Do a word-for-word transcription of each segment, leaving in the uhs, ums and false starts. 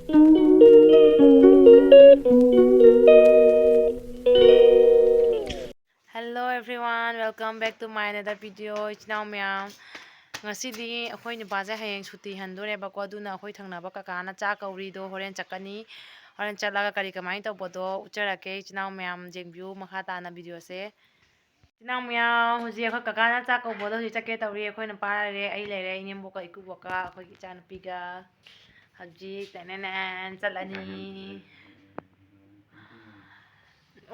Hello everyone, welcome back to my another video. ꯏꯆꯤꯟ ꯏꯅꯥꯎ ꯃꯌꯥꯝ, ꯉꯁꯤꯗꯤ ꯑꯩꯈꯣꯏ ꯅꯨꯄꯥꯁꯦ ꯍꯌꯦꯡ ꯁꯨꯇꯤ ꯍꯟꯗꯣꯔꯦꯕꯀꯣ, ꯑꯗꯨꯅ ꯑꯩꯈꯣꯏ ꯊꯪꯅꯕ ꯀꯀꯥꯅ ꯆꯥꯛ ꯀꯧꯔꯤꯗꯣ ꯍꯣꯔꯦꯟ ꯆꯠꯀꯅꯤ꯫ ꯍꯣꯔꯦꯟ ꯆꯠꯂꯒ ꯀꯔꯤ ꯀꯃꯥꯏꯅ ꯇꯧꯕꯗꯣ ꯎꯠꯆꯔꯛꯀꯦ꯫ ꯏꯆꯤꯟ ꯏꯅꯥꯎ ꯃꯌꯥꯝ ꯌꯦꯡꯕꯤꯌꯨ ꯃꯈꯥ ꯇꯥꯅ videoꯁꯦ꯫ ꯏꯆꯤꯟ ꯏꯅꯥꯎ ꯃꯌꯥꯝ, ꯍꯧꯖꯤꯛ ꯑꯩꯈꯣꯏ ꯀꯀꯥꯅ ꯆꯥꯛ ꯀꯧꯕꯗꯣ ꯍꯧꯖꯤꯛ ꯆꯠꯀꯦ ꯇꯧꯔꯤ꯫ ꯑꯩꯈꯣꯏ ꯅꯨꯄꯥ ꯂꯩꯔꯦ, ꯑꯩ ꯂꯩꯔꯦ, ꯏꯅꯦꯝꯕꯣꯛꯀ ꯏꯀꯨꯕꯣꯛꯀ ꯑꯩꯈꯣꯏꯒꯤ ꯏꯆꯥꯅꯨꯄꯤꯒ ꯍꯧꯖꯤꯛ ꯇꯦꯅꯦꯅꯦꯟ ꯆꯠꯂꯅꯤ꯫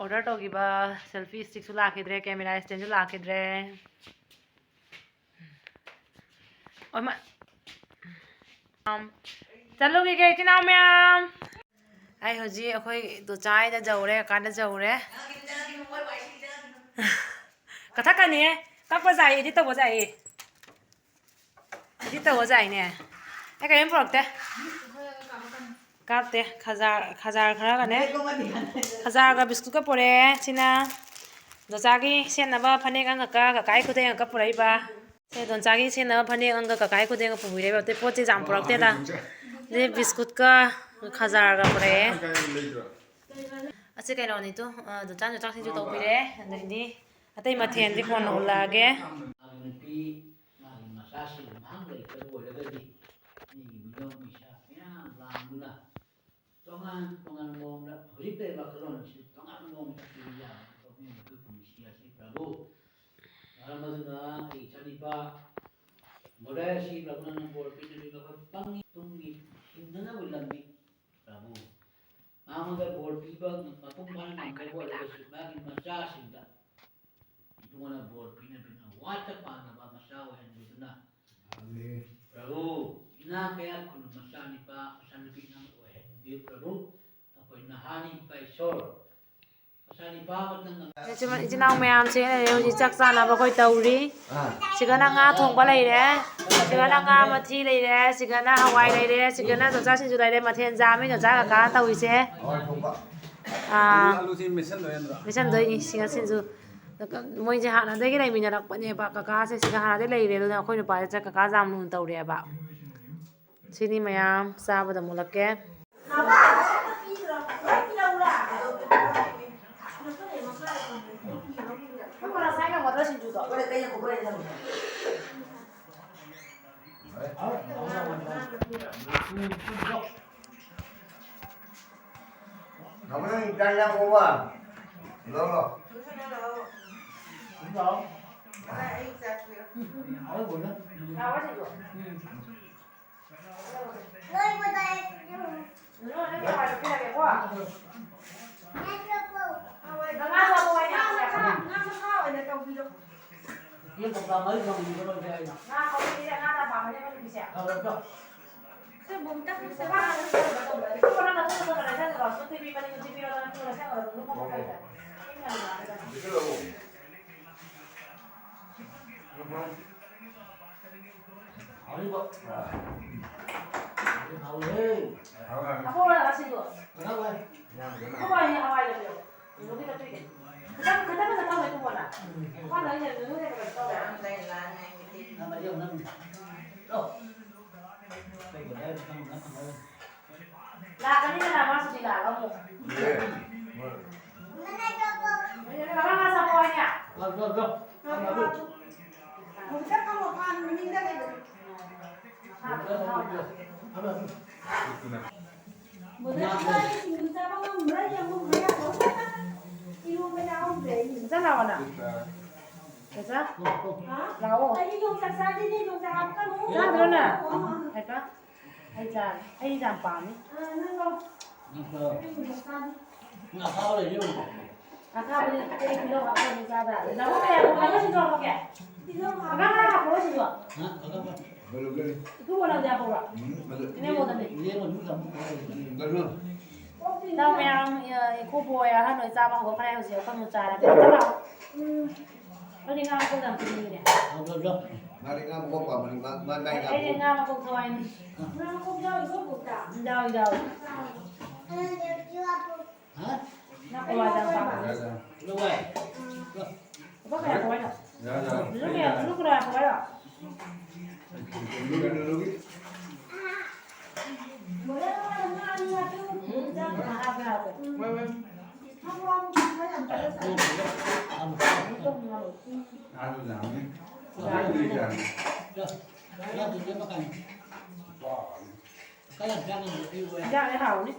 Order ꯇꯧꯈꯤꯕ selfie stickꯁꯨ ꯂꯥꯛꯈꯤꯗ꯭ꯔꯦ, camera standꯁꯨ ꯂꯥꯛꯈꯤꯗ꯭ꯔꯦ꯫ ꯑꯣꯏꯃꯥ꯫ ꯑꯝ, ꯆꯠꯂꯨꯈꯤꯒꯦ ꯏꯆꯤꯟ ꯏꯅꯥꯎ ꯃꯌꯥꯝ꯫ ꯑꯩ ꯍꯧꯖꯤꯛ ꯑꯩꯈꯣꯏ ꯗꯣꯆꯥ ꯍꯣꯏꯗ ꯌꯧꯔꯦ, ꯀꯀꯥꯗ ꯌꯧꯔꯦ꯫ ꯀꯊꯛꯀꯅꯤꯍꯦ, ꯀꯛꯄ ꯌꯥꯏꯌꯦ, edit ꯇꯧꯕ ꯌꯥꯏꯌꯦ꯫ Edit ꯇꯧꯕ ꯌꯥꯏꯅꯦ꯫ ꯑꯩ ꯀꯔꯤꯝ ꯄꯨꯔꯛꯇꯦ꯫ ꯀꯥꯞꯇꯦ꯫ ꯈꯖꯥꯔ, ꯈꯖꯥꯔ ꯈꯔꯒꯅꯦ꯫ ꯈꯖꯥꯔꯒ ꯕꯤꯁꯀꯨꯠꯀ ꯄꯨꯔꯛꯑꯦ꯫ ꯁꯤꯅ ꯗꯣꯆꯥꯒꯤ ꯁꯦꯠꯅꯕ ꯐꯅꯦꯛ ꯑꯃꯈꯛꯀ, ꯀꯀꯥꯒꯤ ꯈꯨꯗꯩ ꯑꯃꯈꯛꯀ ꯄꯨꯔꯛꯏꯕ꯫ ꯁꯦ ꯗꯣꯟꯆꯥꯒꯤ ꯁꯦꯠꯅꯕ ꯐꯅꯦꯛ ꯑꯃꯒ ꯀꯀꯥꯒꯤ ꯈꯨꯗꯩ ꯑꯃꯒ ꯄꯨꯕꯤꯔꯦ꯫ ꯑꯇꯩ ꯄꯣꯠ ꯆꯩ ꯌꯥꯝ ꯄꯨꯔꯛꯇꯦꯗ꯫ ꯑꯗꯩ ꯕꯤꯁꯀꯨꯠꯀ ꯈꯖꯥꯔꯒ ꯄꯨꯔꯛꯑꯦ꯫ ꯑꯁꯤ ꯀꯩꯅꯣꯅꯤꯗꯣ, ꯑ, ꯗꯣꯟꯆꯥꯅ ꯌꯣꯡꯆꯥꯛꯁꯤꯡꯁꯨ ꯇꯧꯕꯤꯔꯦ꯫ ꯑꯗꯩꯗꯤ ꯑꯇꯩ ꯃꯊꯦꯜꯗꯤ ꯀꯣꯟꯅ ꯎꯠꯂꯛꯑꯒꯦ꯫ ꯃꯥꯒꯤ ꯅꯨꯄꯤ, ꯃꯥꯒꯤ ꯃꯆꯥꯁꯤꯡ ꯃꯍꯥꯛ ꯂꯩꯇꯕ ꯑꯣꯏꯔꯒꯗꯤ ꯃꯤꯒꯤ ꯃꯤꯅꯣꯛ ꯃꯩꯁꯥ ꯃꯌꯥꯝ ꯂꯥꯡꯗꯨꯅ ꯇꯣꯉꯥꯟ ꯇꯣꯉꯥꯟꯕ ꯃꯑꯣꯡꯗ ꯍꯧꯖꯤꯛ ꯂꯩꯔꯤꯕ ꯋꯥꯈꯜꯂꯣꯟ ꯑꯁꯤ ꯇꯣꯉꯥꯟꯕ ꯃꯑꯣꯡꯗ ꯆꯠꯈꯤꯕ ꯌꯥꯕ ꯊꯕꯛꯅꯤ꯫ ꯑꯩꯈꯣꯏ ꯄꯨꯟꯁꯤ ꯑꯁꯤ ꯄ꯭ꯔꯚꯨ, ꯃꯔꯝ ꯑꯗꯨꯅ ꯑꯩ ꯏꯆꯥꯅꯤꯄꯥ ꯃꯣꯗꯥꯏ ꯑꯁꯤ ꯄ꯭ꯔꯚꯨ ꯅꯪꯅ ꯕꯣꯔ ꯄꯤꯅꯕꯤꯕ ꯑꯩꯈꯣꯏ ꯄꯪꯉꯤ ꯇꯨꯝꯉꯤ ꯍꯤꯡꯅꯅꯕ ꯂꯝꯕꯤ ꯄ꯭ꯔꯚꯨ ꯃꯉꯣꯟꯗ ꯕꯣꯔ ꯄꯤꯕ ꯃꯄꯨꯡ ꯐꯥꯅ ꯉꯝꯗꯕ ꯑꯣꯏꯔꯒꯁꯨ ꯃꯥꯒꯤ ꯃꯆꯥꯁꯤꯡꯗ ꯏꯕꯨꯡꯉꯣꯅ ꯕꯣꯔ ꯄꯤꯅꯕꯤꯅ ꯋꯥꯠꯇ ꯄꯥꯗꯕ ꯃꯆꯥ ꯑꯣꯏꯍꯟꯕꯤꯗꯨꯅ, ꯄ꯭ꯔꯚꯨ, ꯏꯅꯥꯛ ꯀꯌꯥ ꯈꯨꯟꯕ ꯃꯆꯥꯅꯤꯄꯥ, ꯃꯆꯥꯅꯨꯄꯤ ꯅꯪ ꯑꯣꯏꯍꯟꯕꯤꯌꯨ ꯄ꯭ꯔꯚꯨ꯫ ꯑꯩꯈꯣꯏ ꯅꯍꯥꯅꯤ ꯏꯄꯥ ꯏꯁꯣꯔ, ꯃꯆꯥꯅꯤꯄꯥ ꯑꯃꯇꯪ ꯏꯆꯤꯟ ꯏꯅꯥꯎ ꯃꯌꯥꯝꯁꯦ ꯂꯩꯔꯦ, ꯍꯧꯖꯤꯛ ꯆꯥꯛ ꯆꯥꯅꯕ ꯑꯩꯈꯣꯏ ꯇꯧꯔꯤ꯫ ꯁꯤꯒꯅ ꯉꯥ ꯊꯣꯡꯕ ꯂꯩꯔꯦ, ꯁꯤꯒꯅ ꯉꯥ ꯃꯊꯤ ꯂꯩꯔꯦ, ꯁꯤꯒꯅ ꯍꯋꯥꯏ ꯂꯩꯔꯦ, ꯁꯤꯒꯅ ꯌꯣꯡꯆꯥꯛ ꯁꯤꯡꯖꯨ ꯂꯩꯔꯦ꯫ ꯃꯊꯦꯜ ꯌꯥꯝꯃꯤ ꯌꯣꯡꯆꯥꯛ ꯀꯀꯥ ꯇꯧꯔꯤꯁꯦ꯫ ꯑꯥ, ꯑꯂꯨꯁꯤ ꯃꯦꯠꯁꯟꯗꯣꯏ ꯅꯠꯇ꯭ꯔꯣ? ꯃꯦꯠꯁꯟꯗꯣꯏꯅꯤ ꯁꯤꯒ ꯁꯤꯡꯖꯨ꯫ ꯃꯣꯏꯁꯦ ꯍꯥꯟꯅꯗꯒꯤ ꯂꯩꯃꯤꯟꯅꯔꯛꯄꯅꯦꯕ, ꯀꯀꯥꯁꯦ ꯁꯤꯗ ꯍꯥꯟꯅꯗꯒꯤ ꯂꯩꯔꯦ, ꯑꯗꯨꯅ ꯑꯩꯈꯣꯏ ꯅꯨꯄꯥꯁꯦ ꯀꯀꯥ ꯖꯥꯝ ꯂꯨꯅ ꯇꯧꯔꯦꯕ꯫ ꯁꯤꯅꯤ ꯃꯌꯥꯝ ꯆꯥꯕꯗ ꯃꯨꯜꯂꯛꯀꯦ꯫ ꯁꯤꯡꯖꯨꯗꯣ꯫ ꯍꯣꯔꯦꯟ ꯀꯩꯅ ꯄꯨꯈ꯭ꯔꯦ ꯅꯪ꯫ ꯅꯃꯅ ꯏꯟꯇꯔꯅꯦꯠ ꯀꯣꯕ꯫ ꯂꯣ, ꯂꯣ꯫ ꯂꯥꯛꯑꯣ ꯁꯤꯡꯖꯨ꯫ ꯂꯥꯛꯀꯅꯤꯗꯅ ꯃꯥꯁꯨ ꯂꯤꯂꯥꯒ ꯑꯃꯨꯛ꯫ ꯀꯅꯥ ꯀꯅꯥ ꯆꯠꯄ ꯍꯥꯏꯅꯦ? ꯃꯆꯥ ꯂꯥꯛꯑꯣ ꯅꯪ꯫ ꯃꯆꯥ? ꯂꯥꯛꯑꯣ꯫ ꯆꯥꯗ꯭ꯔꯣ ꯅꯪ? ꯍꯥꯏꯕ? ꯑꯩ ꯆꯥꯔꯦ꯫ ꯑꯩ ꯌꯥꯝ ꯄꯥꯝꯃꯤ꯫ ꯑꯈꯥꯕꯗꯤ ꯑꯩ ꯇꯤꯜꯍꯧ ꯍꯥꯞꯄꯒ ꯆꯥꯕ ꯌꯥꯗꯦ꯫ ꯅꯪ ꯀꯌꯥ ꯍꯥꯞꯄꯒ ꯁꯤꯡꯖꯨ ꯍꯥꯞꯄꯛꯀꯦ? ꯑꯉꯥꯡ ꯈꯔ ꯍꯥꯞꯄꯛꯑꯣ ꯁꯤꯡꯖꯨ꯫ ꯏꯀꯨꯕꯣꯛꯅꯗꯤ ꯍꯥꯞꯄꯛꯎꯔꯣ? ꯏꯅꯦꯝꯕꯣꯛꯅꯗꯤ? ꯏꯇꯥꯎ ꯃꯌꯥꯝ, ꯏꯀꯨꯕꯣꯛ ꯍꯣꯏ ꯑꯍꯟ ꯍꯣꯏ ꯆꯥꯕ ꯍꯧꯒꯠꯈ꯭ꯔꯦ ꯍꯧꯖꯤꯛ꯫ ꯑꯩꯈꯣꯏ ꯑꯃꯨꯛ ꯆꯥꯔꯒꯦ꯫ ꯂꯥꯛꯑꯣ꯫ ꯑꯩꯗꯤ ꯉꯥ ꯃꯀꯣꯛ ꯌꯥꯝ ꯆꯥꯅꯤꯡꯉꯤꯅꯦ꯫ ꯃꯥꯗꯤ ꯉꯥ ꯃꯀꯣꯛ ꯄꯥꯝꯕꯅꯤ꯫ ꯃꯥ, ꯃꯥ ꯉꯥ ꯑꯩ, ꯑꯩꯗꯤ ꯉꯥ ꯃꯀꯣꯛ ꯊꯋꯥꯏꯅꯤ꯫ ꯉꯥ ꯃꯀꯣꯛ ꯌꯥꯎꯔꯤꯕꯣ ꯀꯣꯛꯇ? ꯌꯥꯎꯏ, ꯌꯥꯎꯏ꯫ ꯉꯥ ꯀꯧꯇꯥ ꯌꯥꯝ ꯄꯥꯝꯃꯦ꯫ ꯂꯨꯄꯥ ꯀꯌꯥ ꯊꯋꯥꯏꯅꯣ? ꯂꯨꯄꯥ ꯀꯌꯥ? ꯂꯨꯄꯥ ꯀꯌꯥ ꯊꯋꯥꯏꯅꯣ? ꯌꯥꯝꯅ ꯍꯥꯎꯅꯤ꯫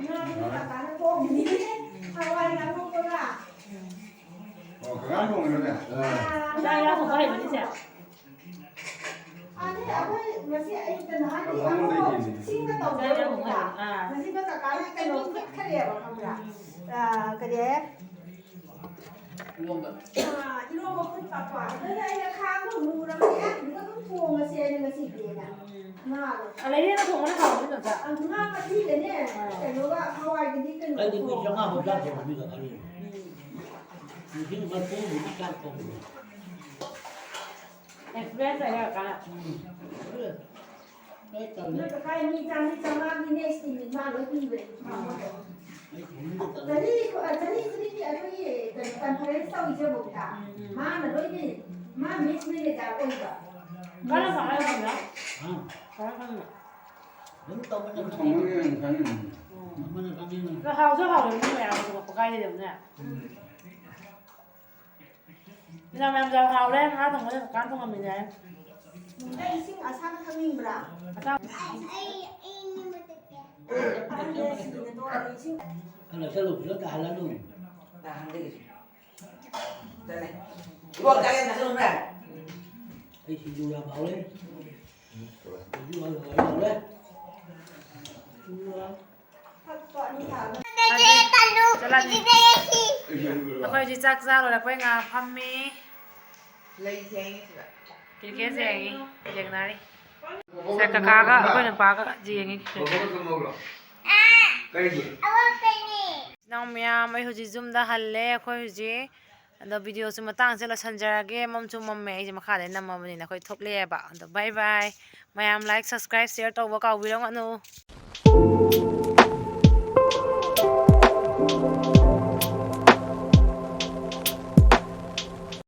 ꯉꯥꯗꯨꯅ ꯀꯀꯥꯅ ꯊꯣꯡꯉꯤꯅꯤ꯫ ꯍꯋꯥꯏ ꯉꯥ ꯊꯣꯡꯕꯒ꯫ ꯑꯣ, ꯀꯀꯥꯅ ꯊꯣꯡꯉꯤꯔꯣꯅꯦ? ꯑꯥ꯫ ꯆꯥꯛ ꯏꯟꯖꯥꯡ ꯊꯣꯡꯕ ꯍꯩꯕꯅꯤ ꯆꯦ꯫ ꯑꯗꯩ ꯑꯩꯈꯣꯏ ꯉꯁꯤ ꯑꯌꯨꯛꯇ ꯅꯍꯥꯟꯗꯤ ꯑꯃꯨꯛ ꯁꯤꯡꯗ ꯇꯧꯖꯔꯨꯕꯗ ꯑꯥ꯫ ꯉꯁꯤꯅ ꯀꯀꯥꯅ ꯀꯩꯅꯣ ꯐꯨꯠꯈ꯭ꯔꯦꯕ ꯈꯪꯕ꯭ꯔꯥ? ꯑꯥ, ꯀꯔꯤ ꯍꯥꯏ? ꯏꯔꯣꯝꯕ꯫ ꯑꯥ, ꯏꯔꯣꯝꯕ ꯐꯨꯠꯄꯀꯣ꯫ ꯑꯗꯨꯅ ꯑꯩꯅ ꯈꯥꯡꯗꯣ ꯃꯨꯔꯕꯅꯦ, ꯑꯗꯨꯝ ꯊꯣꯡꯉꯁꯦ ꯍꯥꯏꯅ ꯉꯁꯤꯗꯤ ꯑꯩꯅ ꯉꯥꯗꯣ꯫ ꯑ, ꯂꯩꯔꯦꯅ ꯊꯣꯡꯕꯅ ꯍꯥꯎꯕꯅꯤ ꯆꯝꯆꯥ꯫ ꯑ, ꯉꯥ ꯃꯊꯤꯒꯅꯦ, ꯑꯥ꯫ ꯀꯩꯅꯣꯒ ꯍꯋꯥꯏꯒꯗꯤ ꯀꯩꯅꯣ ꯑꯩꯗꯤ ꯃꯤ ꯊꯣꯡꯉꯒ ꯆꯥꯝꯃꯉꯥ ꯐꯥꯎ ꯆꯥꯗꯦꯕ ꯃꯤꯒ ꯈꯜꯂꯤ꯫ ꯎꯝ꯫ ꯂꯤꯁꯤꯡ ꯃꯔꯤꯐꯨꯃꯨꯛꯀꯤ ꯆꯥꯛ ꯊꯣꯡꯕꯅꯦ꯫ ꯑꯦꯛꯁꯄ꯭ꯔꯦꯁ ꯂꯩꯔꯦ ꯀꯀꯥꯅ꯫ ꯎꯝ꯫ ꯅꯣꯏ ꯀꯀꯥꯏ ꯃꯤ ꯆꯥꯝꯃꯔꯤ ꯆꯥꯝꯃꯉꯥꯒꯤꯅꯦ ꯁꯤꯗꯤ ꯃꯥ ꯂꯣꯏ ꯄꯤꯕꯅꯦ꯫ ꯆꯍꯤ ꯈꯨ-, ꯆꯍꯤ ꯈꯨꯗꯤꯡꯒꯤ ꯑꯩꯈꯣꯏꯒꯤ ꯀꯩꯅꯣ ꯀꯟꯐꯔꯦꯟꯁ ꯇꯧꯔꯤꯁꯦ ꯐꯥꯎꯗ ꯃꯥꯅ ꯂꯣꯏꯅ, ꯃꯥ ꯃꯤꯁ ꯃꯦꯅꯦꯖꯔ ꯑꯣꯏꯕ꯫ ꯀꯔꯝꯕ ꯍꯥꯏꯕꯅꯣ? ꯍꯥ? ꯀꯔꯝꯕ? ꯑꯗꯨꯝ ꯇꯧꯕꯅꯦ꯫ ꯑꯗꯨꯝ ꯊꯣꯡꯕꯅꯦ ꯌꯥꯝ ꯆꯥꯅꯤꯡꯉꯤ꯫ ꯎꯝ꯫ ꯑꯃꯅ ꯆꯥꯅꯤꯡꯉꯤ꯫ ꯑꯗꯣ ꯍꯥꯎꯁꯨ ꯍꯥꯎꯔꯝꯅꯤ ꯃꯌꯥꯝ ꯊꯣꯡꯉꯛꯄ ꯀꯥꯏꯗꯦꯗꯅꯦ꯫ ꯎꯝ꯫ ꯃꯌꯥꯝ ꯌꯥꯝ ꯍꯥꯎꯔꯦ, ꯉꯥ ꯊꯣꯡꯕꯁꯦ ꯀꯀꯥꯅ ꯊꯣꯡꯉꯝꯃꯤꯅꯦ꯫ ꯑꯩ ꯏꯁꯤꯡ ꯑꯁꯥꯕ ꯊꯛꯅꯤꯡꯕ꯭ꯔꯥ? ꯑꯁꯥꯕ꯫ ꯑꯩ, ꯑꯩ ꯏꯪꯕ ꯊꯛꯀꯦ꯫ ꯑꯍꯟꯅꯦ ꯁꯤꯅꯤꯅꯦ ꯇꯣꯛꯑꯅꯤ ꯏꯁꯤꯡ꯫ ꯈꯔ ꯆꯠꯂꯨ, ꯄꯨꯂꯞ ꯇꯥꯍꯜꯂꯅꯨ꯫ ꯇꯥꯍꯟꯗꯦ ꯀꯩꯁꯨ꯫ ꯆꯠꯂꯦ꯫ ꯏꯕꯣꯛ ꯆꯥꯛ ꯌꯥꯝ ꯆꯥꯁꯤꯜꯂꯨꯅꯦ꯫ ꯑꯩ ꯁꯤꯡꯖꯨ ꯌꯥꯝ ꯍꯥꯎꯔꯦ꯫ ꯁꯤꯡꯖꯨ ꯌꯥꯝ ꯍꯥꯎꯔꯦ꯫ ꯆꯠꯂꯅꯤ꯫ ꯑꯩꯈꯣꯏ ꯍꯧꯖꯤꯛ ꯆꯥꯛ ꯆꯥ ꯂꯣꯏꯔꯦ, ꯑꯩꯈꯣꯏ ꯉꯥ ꯐꯝꯃꯤ꯫ ꯂꯩꯁꯦ ꯍꯥꯏꯅꯤ ꯁꯤꯗ꯫ ꯀ꯭ꯔꯤꯀꯦꯠ ꯌꯦꯡꯉꯤ, ꯌꯦꯡꯅꯔꯤ꯫ ꯁꯦ ꯀꯀꯥꯒ ꯑꯩꯈꯣꯏ ꯅꯨꯄꯥꯒ ꯌꯦꯡꯉꯤ ꯀ꯭ꯔꯤꯀꯦꯠ꯫ ꯀꯔꯤꯒꯤ? ꯏꯅꯥꯎ ꯃꯌꯥꯝ, ꯑꯩ ꯍꯧꯖꯤꯛ ꯌꯨꯝꯗ ꯍꯜꯂꯦ꯫ ꯑꯩꯈꯣꯏ ꯍꯧꯖꯤꯛ ꯑꯗꯣ ꯚꯤꯗꯤꯑꯣꯁꯨ ꯃꯇꯥꯡꯁꯦ ꯂꯣꯏꯁꯤꯟꯖꯔꯒꯦ꯫ ꯃꯝꯁꯨ ꯃꯝꯃꯦ, ꯑꯩꯁꯦ ꯃꯈꯥꯗꯩ ꯅꯝꯃꯕꯅꯤꯅ ꯑꯩꯈꯣꯏ ꯊꯣꯛꯂꯛꯑꯦꯕ꯫ ꯑꯗꯣ bye bye꯫ ꯃꯌꯥꯝ like, subscribe, share ꯇꯧꯕ ꯀꯥꯎꯕꯤꯔꯝꯒꯅꯨ꯫